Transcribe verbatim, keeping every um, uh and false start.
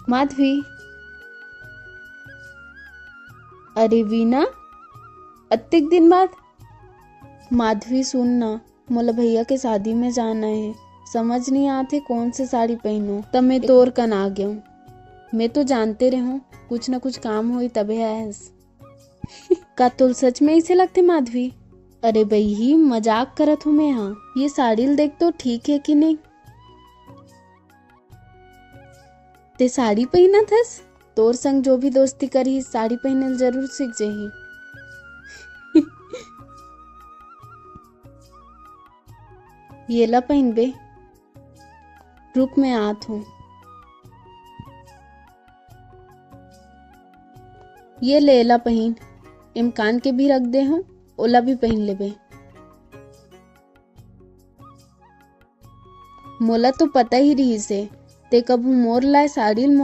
माधवी। अरे वीना, अतेक दिन बाद। माधवी, सुन ना, मोला भैया के शादी में जाना हे, समझ नहीं आत हे कौन से साड़ी पहनूं, त मैं तोर कन आ गेंव। मैं तो जानते रहूं, कुछ न कुछ काम होई तबे आयस। का तोल सच में ऐसे लगथे माधवी? अरे बई ही, मजाक करत हूँ मैं हा। ये साड़ी ल देख तो ठीक है कि नहीं? ते साड़ी पहिनत हस? तोर संग जो भी दोस्ती करही, साड़ी पहिने ल जरूर सीख जही। ये ला पहिनबे। रुक, मैं आत हूँ। ये ले, एला पहिन। एम कान के भी रख दे हूँ, ओला भी पहिन लेबे। मोला तो पता ही रहिस हे, ते कभू मोर लाए साड़ी ल